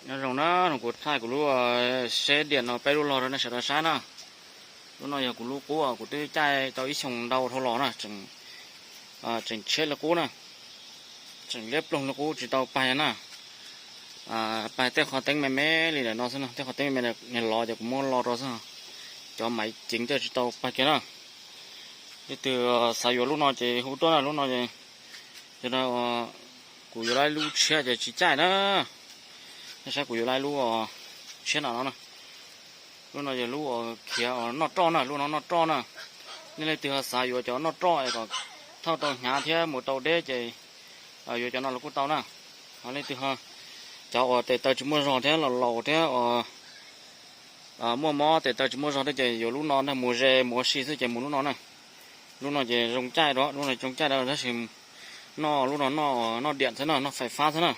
Nyob zoo na, no kuv thaij kuv lub seb diam no peb lub log rau nej sawv daws saib na. Lub no yog kuv lub qub uas kuv twb caij tau ib xyoos ntau dhau los na, tseem tshiab li qub na, tseem liab ploog li qub tsis tau pais na. Pais tej qhov teeb me me li ntawm no xwb no, tej qhov teeb me me lov ces kuv muab lo rau xwb, cov maiv ceev tej tsis tau pais kiag na. Leej twg xav yuav lub no ces hu tuaj na, lub no ces, no kuv yuav lub tshiab ces tsis caij na. Nej saib kuv yuav lub tshiab no no na. Lub no yog lub uas khiav noj roj na, lub no noj roj na. Nej leej twg ho xav yuav cov noj roj es kom thauj tau hnyav thiab mus tau deb ces yuav cov no los kuj tau na. Ho leej twg ho, cov uas tes taw tsis muaj zog thiab laus laus thiab uas muaj mob tes taw tsis muaj zog thiab ces yuav lub no na, mus ze mus ua si xwb ces mus lub no na. Lub no ces zoo caij dua, lub no zoo caij dua tab sis noj lub no noj diam xwb na, noj fais fab xwb na.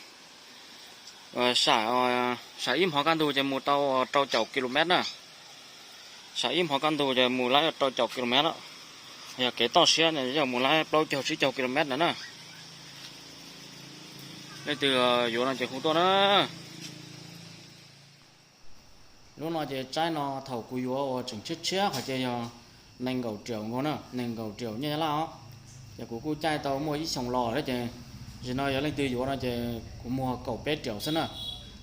Sam ib hmos kaj ntug ces mus tau rau caum kilomev na. Sam ib hmos kaj ntug ces mus laib rau caum kilomev lawm. Yog kev toj siab yog mus laib plaub caug tsib caug kilomev ntawd na. Leej twg yuav no ces hu tuaj na. Lub no ces tsaib no thaum kuv yuav uas tseem tshiab tshiab qhov ces yog nees nkaum riaum nkaus na, nees nkaum riaum nyiaj Nyab Laj os. Ces kuv kuj caij tau muaj ib xyoos los thiab ces, zim no yog leej twg yuav no ces kuv muag kaum peb riaum xwb na.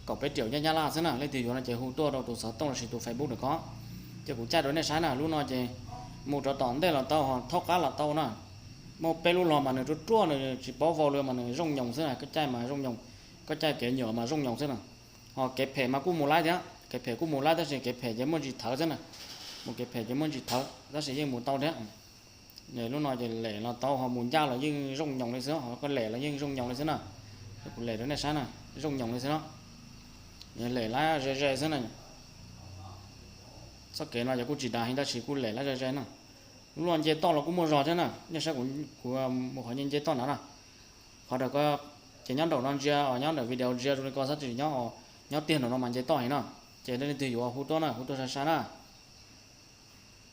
Kaum peb riaum nyiaj Nyab Laj xwb na, leej twg yuav no ces hu tuaj rau tus xov tooj lossis tus Facebook ntawm ko. Ces kuv caij rau nej saib na, lub no ces mus rau tom ntej los tau, thaub qab los tau na. Muaj peb lub log mas nws ruaj ruaj, nws tsis paub vau li mas nws zoo nyoos xwb na, koj caij mas zoo nyoos, koj caij kev nyuam mas zoo nyoos xwb na. Ho kev phem mas kuj mus laib thiab, kev phem kuj mus laib tab sis kev phem ces muaj ntsis thawv xwb na. Mus kev phem ces muaj ntsis thawv tab sis yeej mus tau thiab. Lub no ces lem los tau, ho mus ncaj los yeej zoo nyoos li xwb, ho koj lem los yeej zoo nyoos li xwb na. Kuv lem rau nej saib na, zoo nyoos li xwb na. Lem laib ze ze xwb na. Txoj kev no ces kuj tsis dav heev tab sis kuj lem laib ze ze na. Lub no nce toj los kuj muaj zog thiab na, nej saib kuv mus qhov nce nce toj nrad na. Qhov ntawm ko ces nyob nraum no ntsia, nyob nraum video ntsia zoo li ko xwb, tsis nyob, nyob tiag nraum no mas nce toj heev na. Ces leej twg yuav hu tuaj na, hu tuaj sai sai na.